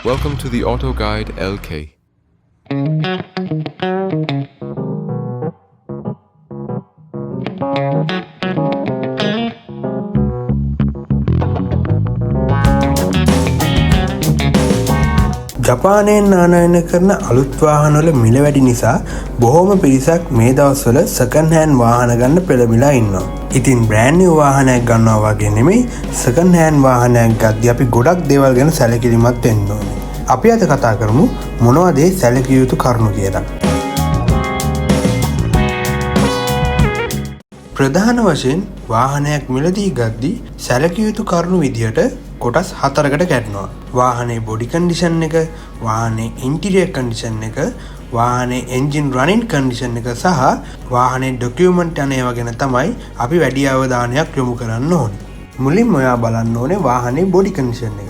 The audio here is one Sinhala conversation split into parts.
Welcome to the Auto Guide LK. ජපානයෙන් ආනයනය කරන අලුත් වාහනවල මිල වැඩි නිසා බොහෝම පිරිසක් මේ දවස්වල සෙකන්ඩ් හෑන්ඩ් වාහන ගන්න පෙළඹිලා ඉන්නවා. ඉතින් බ්‍රෑන්ඩ් නිව් වාහනයක් ගන්නවා වගේ නෙමෙයි, සෙකන්ඩ් හෑන්ඩ් වාහනයක් ගද්දි අපි ගොඩක් දේවල් ගැන සැලකිලිමත් වෙන්න ඕනේ. අපි අද කතා කරමු මොනවද ඒ සැලකිය යුතු කරුණු කියලා. ප්‍රධාන වශයෙන් වාහනයක් මිලදී ගද්දි සැලකිය යුතු කරුණු විදිහට කොටස් හතරකට කැඩෙනවා. වාහනේ බොඩි කන්ඩිෂන් එක, වාහනේ ඉන්ටීරියර් කන්ඩිෂන් එක, වාහනේ එන්ජින් රනින් කන්ඩිෂන් එක සහ වාහනේ ඩොකියුමන්ට් යන ඒවා ගැන තමයි අපි වැඩි අවධානයක් යොමු කරන්න ඕනේ. මුලින්ම ඔයා බලන්න ඕනේ වාහනේ බොඩි කන්ඩිෂන් එක.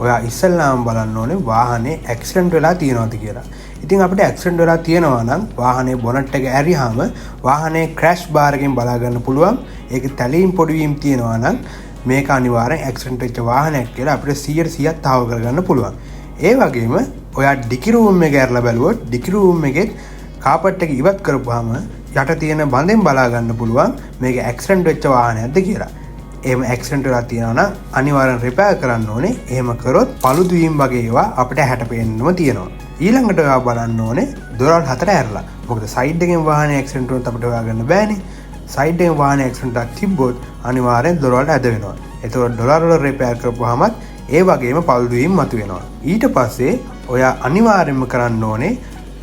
ඔයා ඉස්සෙල්ලාම බලන්න ඕනේ වාහනේ ඇක්සිඩන්ට් වෙලා තියෙනවද කියලා. ඉතින් අපිට ඇක්සිඩන්ට් වෙලා තියෙනවා නම් වාහනේ බොනට් එක ඇරියාම වාහනේ ක්‍රැෂ් බාර් එකෙන් බලා ගන්න පුළුවන්. ඒක තැලීම් පොඩිවීම් තියෙනවා නම් මේක අනිවාර්යෙන් ඇක්සිඩන්ට් වෙච්ච වාහනයක් කියලා අපිට 100%ක් තහවුරු කරගන්න පුළුවන්. ඒ වගේම ඔයා ඩිකි රූම් එක ඇරලා බැලුවොත් ඩිකි රූම් එකෙත් කාපට් එක ඉවත් කරපුවාම යට තියෙන බඳෙන් බලා ගන්න පුළුවන් මේක ඇක්සිඩන්ට් වෙච්ච වාහනයක්ද කියලා. එහෙම ඇක්සිඩන්ට් වෙලා තියෙනවා නම් අනිවාර්යෙන් රිපෙයාර් කරන්න ඕනේ. එහෙම කරොත් පළුදු වීම වගේ ඒවා අපිට ඇහැට පේන්නම තියෙනවා. ඊළඟට ඔයා බලන්න ඕනේ දොරවල් හතර ඇරලා. මොකද සයිඩ් එකෙන් වාහනේ ඇක්සිඩන්ට් වුණොත් අපිට හොයාගන්න බෑනේ. සයිඩ් එකෙන් වාහනේ ඇක්සිඩන්ට් එකක් තිබ්බොත් අනිවාර්යෙන් දොරවල් ඇද වෙනවා. එතකොට දොරවල් වල රිපෙයාර් කරපුවාමත් ඒ වගේම පළුදු වීම මතුවෙනවා. ඊට පස්සේ ඔයා අනිවාර්යෙන්ම කරන්න ඕනේ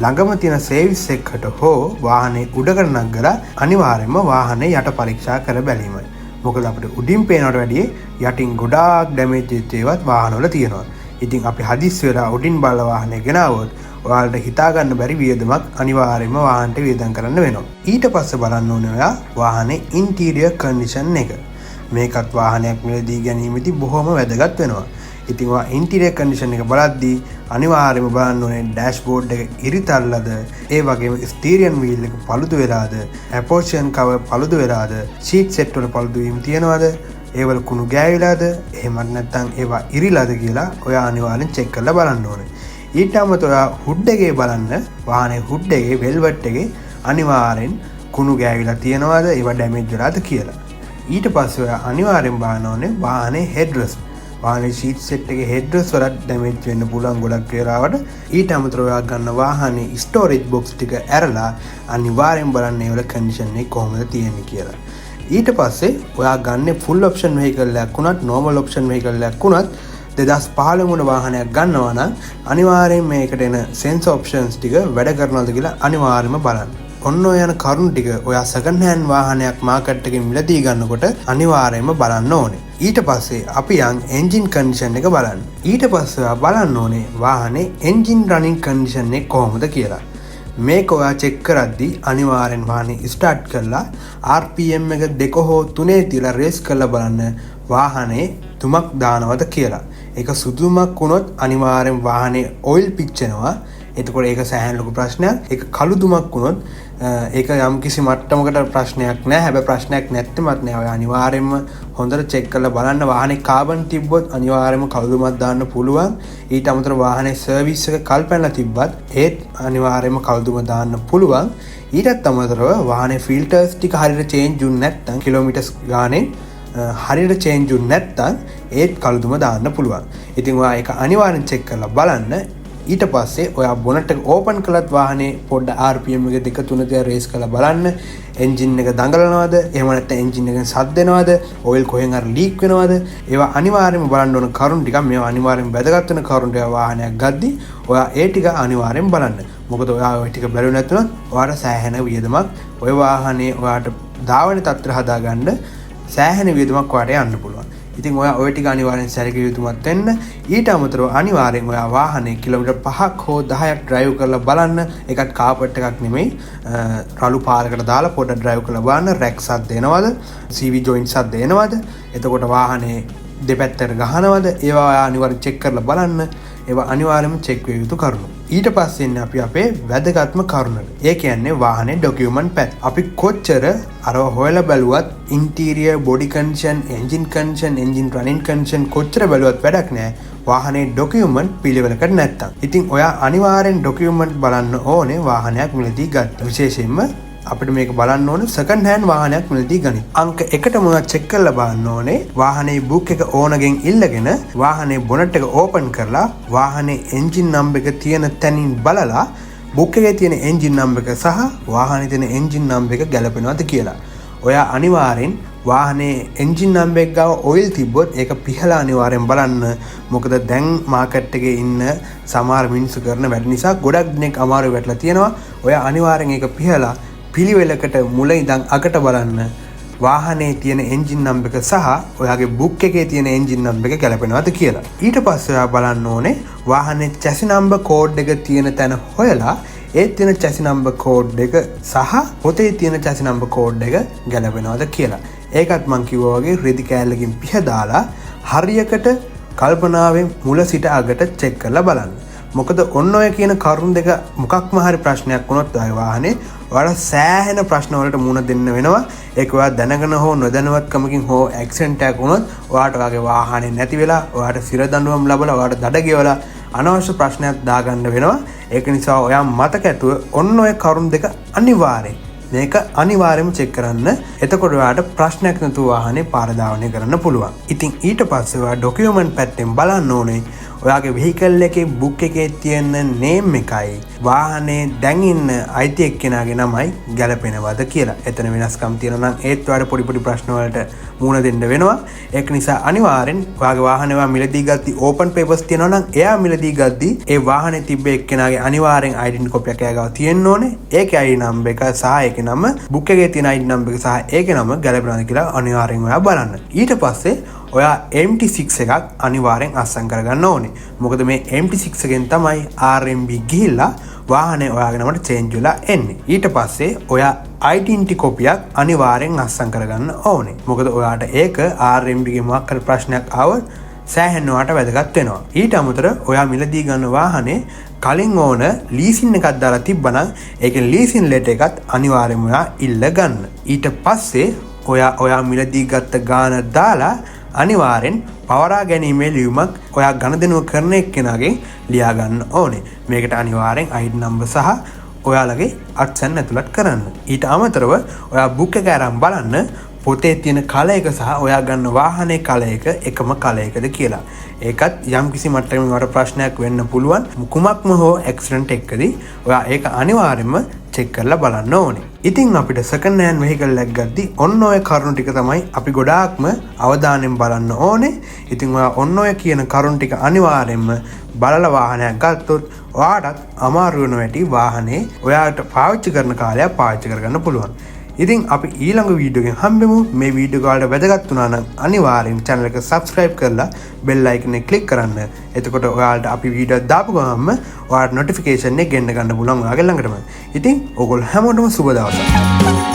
ළඟම තියෙන සර්විස් එකකට හෝ වාහනේ උඩකට නගලා අනිවාර්යෙන්ම වාහනේ යට පරීක්ෂා කර බැලීමයි. මොකද අපිට උඩින් පේනවට වැඩිය යටින් ගොඩාක් ඩැමේජ් වෙච්ච ඒවාත් වාහනවල තියෙනවා. ඉතින් අපි හදිස්සි වෙලා උඩින් බලලා වාහනේ ගෙනාවොත් ඔයාලට හිතා ගන්න බැරි වියදමක් අනිවාර්යයෙන්ම වාහනට වියදම් කරන්න වෙනවා. ඊට පස්සේ බලන්න ඕනේ ඔයා වාහනේ ඉන්ටීරියර් කන්ඩිෂන් එක. මේකත් වාහනයක් මිලදී ගැනීමේදී බොහොම වැදගත් වෙනවා. ඉතින් ඔයා ඉන්ටීරියර් කන්ඩිෂන් එක බලද්දී අනිවාර්යයෙන්ම බලන්න ඕනේ ඩෑෂ්බෝඩ් එක ඉරිතල්ලද, ඒ වගේම ස්ටීරියන් වීල් එක පළුදු වෙලාද, ඇපෝෂන් කවර් පළුදු වෙලාද, සීට් සෙට් වල පළුදු වීම තියෙනවද, ඒවල කුණු ගෑවිලාද, එහෙමත් නැත්නම් ඒවා ඉරිලාද කියලා ඔයා අනිවාර්යෙන් චෙක් කරලා බලන්න ඕනේ. ඊට අමතරව ඔයා හුඩ් එකේ බලන්න, වාහනේ හුඩ් එකේ වෙල්වට් එකේ අනිවාර්යෙන් කුණු ගෑවිලා තියෙනවද, ඒවා ඩැමේජ් වෙලාද කියලා. ඊට පස්සේ ඔයා අනිවාර්යෙන් බලන්න ඕනේ වාහනේ හෙඩ්රෙස්ට්. වාහනේ සීට් සෙට් එකේ හෙඩ්රෙස්ට් වලත් ඩැමේජ් වෙන්න පුළුවන් ගොඩක් වෙලාවට. ඊට අමතරව ඔයා ගන්න වාහනේ ස්ටෝරේජ් බොක්ස් ටික ඇරලා අනිවාර්යෙන් බලන්න ඒවල කන්ඩිෂන් එක කොහොමද තියෙන්නේ කියලා. ඊට පස්සේ ඔයා ගන්නේ ෆුල් ඔප්ෂන් වෙහිකල් එකක් වුණත් නෝමල් ඔප්ෂන් වෙහිකල් එකක් වුණත් 2015 වන වාහනයක් ගන්නවා නම් අනිවාර්යෙන් මේකට එන සෙන්සර් ඔප්ෂන්ස් ටික වැඩ කරනවද කියලා අනිවාර්යයෙන්ම බලන්න. ඔන්න ඔය යන කරුණු ටික ඔයා සෙකන්ඩ් හෑන්ඩ් වාහනයක් මාකට් එකෙන් මිලදී ගන්නකොට අනිවාර්යයෙන්ම බලන්න ඕනේ. ඊට පස්සේ අපි යන් එන්ජින් කන්ඩිෂන් එක බලන්න. ඊට පස්සේ ඔයා බලන්න ඕනේ වාහනේ එන්ජින් රනින් කන්ඩිෂන් එක කොහොමද කියලා. මේක ඔයා චෙක් කරද්දී අනිවාර්යෙන් වාහනේ ස්ටාර්ට් කරලා RPM එක 2 හෝ 3 තියලා රේස් කරලා බලන්න වාහනේ දුමක් දානවද කියලා. ඒක සුදුමක් වුණොත් අනිවාර්යෙන් වාහනේ ඔයිල් පිච්චෙනවා. එතකොට ඒක සෑහෙන ලොකු ප්‍රශ්නයක්. ඒක කළු දුමක් වුණොත් ඒක යම්කිසි මට්ටමකට ප්‍රශ්නයක් නෑ. හැබැයි ප්‍රශ්නයක් නැත්තෙමත් නෑ. ඔයා අනිවාර්යෙන්ම හොඳට චෙක් කරලා බලන්න වාහනේ කාබන් තිබ්බොත් අනිවාර්යෙන්ම කළු දුමක් දාන්න පුළුවන්. ඊට අමතරව වාහනේ සර්විස් එක කල් පැනලා තිබ්බත් ඒත් අනිවාර්යෙන්ම කළු දුම දාන්න පුළුවන්. ඊටත් අමතරව වාහනේ ෆිල්ටර්ස් ටික හරියට චේන්ජ් වුනේ නැත්නම් කිලෝමීටර්ස් ගානේ හරියට චේන්ජ් වුනේ නැත්නම් ඒත් කළු දුම දාන්න පුළුවන්. ඉතින් ඔයා ඒක අනිවාර්යෙන් චෙක් කරලා බලන්න. ඊට පස්සේ ඔයා බොනට් එක ඕපන් කළත් වාහනේ පොඩ්ඩ RPM එක 2 3 තියා රේස් කරලා බලන්න. එන්ජින් එක දඟලනවද, එහෙම නැත්නම් එන්ජින් එකෙන් සද්ද එනවද, ඔයිල් කොහෙන් හරි ලීක් වෙනවද, ඒවා අනිවාර්යයෙන්ම බලන්න ඕන කරුණු ටිකක්. මේවා අනිවාර්යයෙන්ම වැදගත් වෙන කරුණු ටික වාහනයක් ගද්දි ඔයා ඒ ටික අනිවාර්යයෙන් බලන්න. මොකද ඔයා ඔය ටික බැලුවේ නැත්නම් ඔයාට සෑහෙන වියදමක් ඔය වාහනේ ඔයාට ධාවන තත්ත්වය හදාගන්න සෑහෙන වියදමක් ඔයාට යන්න පුළුවන්. ඉතින් ඔයා ඔය ටික අනිවාර්යෙන් සැලකිය යුතුමත් වෙන්න. ඊට අමතරව අනිවාර්යෙන් ඔයා වාහනේ කිලෝමීටර් 5ක් හෝ 10ක් ඩ්‍රයිව් කරලා බලන්න. ඒකත් කාපට් එකක් නෙමෙයි. රළු පාරකට දාලා පොඩ්ඩක් ඩ්‍රයිව් කරලා බලන්න. රැක් සද්ද එනවද? CV joint සද්ද එනවද? එතකොට වාහනේ දෙපැත්තට ගහනවද? ඒවා ඔයා අනිවාර්යෙන් චෙක් කරලා බලන්න. ඒවා අනිවාර්යයෙන්ම චෙක් විය යුතු කරුණු. ඊට පස්සේ එන්නේ අපි අපේ වැදගත්ම කරුණට. ඒ කියන්නේ වාහනේ ඩොකියුමන්ට් පැත්ත. අපි කොච්චර අරව හොයලා බැලුවත් interior, body condition, engine condition, engine රනින් condition කොච්චර බැලුවත් වැඩක් නෑ. වාහනේ ඩොකියුමන්ට් පිළිවෙලකට නැත්තම්. ඉතින් ඔයා අනිවාර්යෙන් ඩොකියුමන්ට් බලන්න ඕනේ වාහනයක් මිලදී ගන්න. විශේෂයෙන්ම අපිට මේක බලන්න ඕනේ සෙකන්ඩ් හෑන්ඩ් වාහනයක් මිලදී ගනින්. අංක එකටම ඔයා චෙක් කරලා බලන්න ඕනේ වාහනේ බුක් එක ඕනගෙන් ඉල්ලගෙන, වාහනේ බොනට් එක ඕපන් කරලා, වාහනේ එන්ජින් නම්බර් එක තියෙන තැනින් බලලා බුක් එකේ තියෙන එන්ජින් නම්බර් එක සහ වාහනේ තියෙන එන්ජින් නම්බර් එක ගැලපෙනවද කියලා. ඔයා අනිවාර්යෙන් වාහනේ එන්ජින් නම්බර් එක ගාව ඔයිල් තිබ්බොත් ඒක පිහලා අනිවාර්යෙන් බලන්න. මොකද දැන් මාකට් එකේ ඉන්න සමහර මිනිස්සු කරන වැඩ නිසා ගොඩක් දෙනෙක් අමාරු වැටලා තියෙනවා. ඔයා අනිවාර්යෙන් ඒක පිහලා පිළිවෙලකට මුල ඉඳන් අගට බලන්න වාහනේ තියෙන එන්ජින් නම්බර් එක සහ ඔයාගේ බුක් එකේ තියෙන එන්ජින් නම්බර් එක ගැලපෙනවද කියලා. ඊට පස්සේ ඔයා බලන්න ඕනේ වාහනේ චැසි නම්බර් කෝඩ් එක තියෙන තැන හොයලා ඒ තියෙන චැසි නම්බර් කෝඩ් එක සහ පොතේ තියෙන චැසි නම්බර් කෝඩ් එක ගැලපෙනවද කියලා. ඒකත් මං කිව්වා වගේ රෙදි කෑල්ලකින් පිහ දාලා හරියකට කල්පනාවෙන් මුල සිට අගට චෙක් කරලා බලන්න. මොකද ඔන්න ඔය කියන කරුණු දෙක මොකක්ම හරි ප්‍රශ්නයක් වුණොත් ඔයාගේ වාහනේ ඔයාලා සෑහෙන ප්‍රශ්න වලට මුහුණ දෙන්න වෙනවා. ඒක ඔයා දැනගෙන හෝ නොදැනුවත්කමකින් හෝ ඇක්සිඩන්ට් එකක් වුණොත් ඔයාට ඔයාගේ වාහනේ නැති වෙලා, ඔයාට සිර දඬුවම් ලැබලා, ඔයාට දඩ ගෙවලා අනවශ්‍ය ප්‍රශ්නයක් දාගන්න වෙනවා. ඒක නිසා ඔයා මතක ඇතුව ඔන්න ඔය කරුණු දෙක අනිවාර්යෙන්, මේක අනිවාර්යයෙන්ම චෙක් කරන්න. එතකොට ඔයාට ප්‍රශ්නයක් නැතුව වාහනේ පාර ධාවනය කරන්න පුළුවන්. ඉතින් ඊට පස්සේ ඔයා ඩොකියුමන්ට් පැත්තෙන් බලන්න ඕනේ ඔයාගේ වෙහිකල් එකේ බුක් එකේ තියෙන නේම් එකයි වාහනේ දැන් ඉන්න අයිති එක්කෙනාගේ නමයි ගැලපෙනවද කියලා. එතන වෙනස්කම් තියෙනවා නම් ඒත් ඔයාට පොඩි පොඩි ප්‍රශ්න වලට මුහුණ දෙන්න වෙනවා. ඒක නිසා අනිවාර්යෙන් ඔයාගේ වාහනේ ඔයා මිලදී ගද්දි ඕපන් පේපර්ස් තියෙනවා නම් එයා මිලදී ගද්දි ඒ වාහනේ තිබ්බ එක්කෙනාගේ අනිවාර්යෙන් අයිඩෙන්ටි කොපියක් එයා ගාව තියෙන්න ඕනේ. ඒකේ ID number එක සහ ඒකේ නම, බුක් එකේ තියෙන ID number එක සහ ඒකේ නම ගැලපෙනවද කියලා අනිවාර්යෙන් ඔයා බලන්න. ඊට පස්සේ ඔයා MT6 එකක් අනිවාර්යෙන් අත්සන් කරගන්න ඕනේ. මොකද මේ MT6 එකෙන් තමයි RMB ගිහිල්ලා වාහනේ ඔයාගේ නමට චේන්ජ් වෙලා එන්නේ. ඊට පස්සේ ඔයා අයිඩෙන්ටි කොපියක් අනිවාර්යෙන් අත්සන් කරගන්න ඕනේ. මොකද ඔයාට ඒක RMB ගේ මොකක් හරි ප්‍රශ්නයක් ආවොත් සෑහෙන ඔයාට වැදගත් වෙනවා. ඊට අමතරව ඔයා මිලදී ගන්න වාහනේ කලින් ඕන ලීසින් එකක් දාලා තිබ්බනම් ඒකේ ලීසින් ලෙටර් එකත් අනිවාර්යෙන්ම ඔයා ඉල්ල ගන්න. ඊට පස්සේ ඔයා ඔයා මිලදී ගත්ත ගාන දාලා අනිවාර්යෙන් පවරා ගැනීමේ ලියුමක් ඔයා ගනුදෙනුව කරන එක්කෙනාගෙන් ලියා ගන්න ඕනේ. මේකට අනිවාර්යෙන් ID number සහ ඔයාලගේ අත්සන් ඇතුළත් කරන්න. ඊට අමතරව ඔයා බුක් එක අරන් බලන්න පොතේ තියෙන කලර් එක සහ ඔයා ගන්න වාහනේ කලර් එක එකම කලර් එකද කියලා. ඒකත් යම් කිසි මට්ටමකින් ඔයාට ප්‍රශ්නයක් වෙන්න පුළුවන්. කුමක්ම හෝ ඇක්සිඩන්ට් එකකදී ඔයා ඒක අනිවාර්යයෙන්ම චෙක් කරලා බලන්න ඕනේ. ඉතින් අපිට සෙකන්ඩ් හෑන්ඩ් වෙහිකල් එකක් ගද්දි ඔන්න ඔය කරුණු ටික තමයි අපි ගොඩාක්ම අවධානයෙන් බලන්න ඕනේ. ඉතින් ඔයා ඔන්න ඔය කියන කරුණු ටික අනිවාර්යයෙන්ම බලලා වාහනයක් ගත්තොත් ඔයාටත් අමාරු නොවැටි වාහනේ ඔයාට පාවිච්චි කරන කාලයක් පාවිච්චි කරගන්න පුළුවන්. ඉතින් අපි ඊළඟ වීඩියෝ එකෙන් හම්බෙමු. මේ වීඩියෝ එක ඔයාලට වැදගත් වුණා නම් අනිවාර්යෙන් channel එක subscribe කරලා bell icon එක click කරන්න. එතකොට ඔයාලට අපි වීඩියෝ දාපු ගමන්ම ඔයාලට notification එක ගෙන්න ගන්න පුළුවන් ඔයාගේ ළඟටම. ඉතින් ඔයගොල්ලෝ හැමෝටම සුබ දවසක්.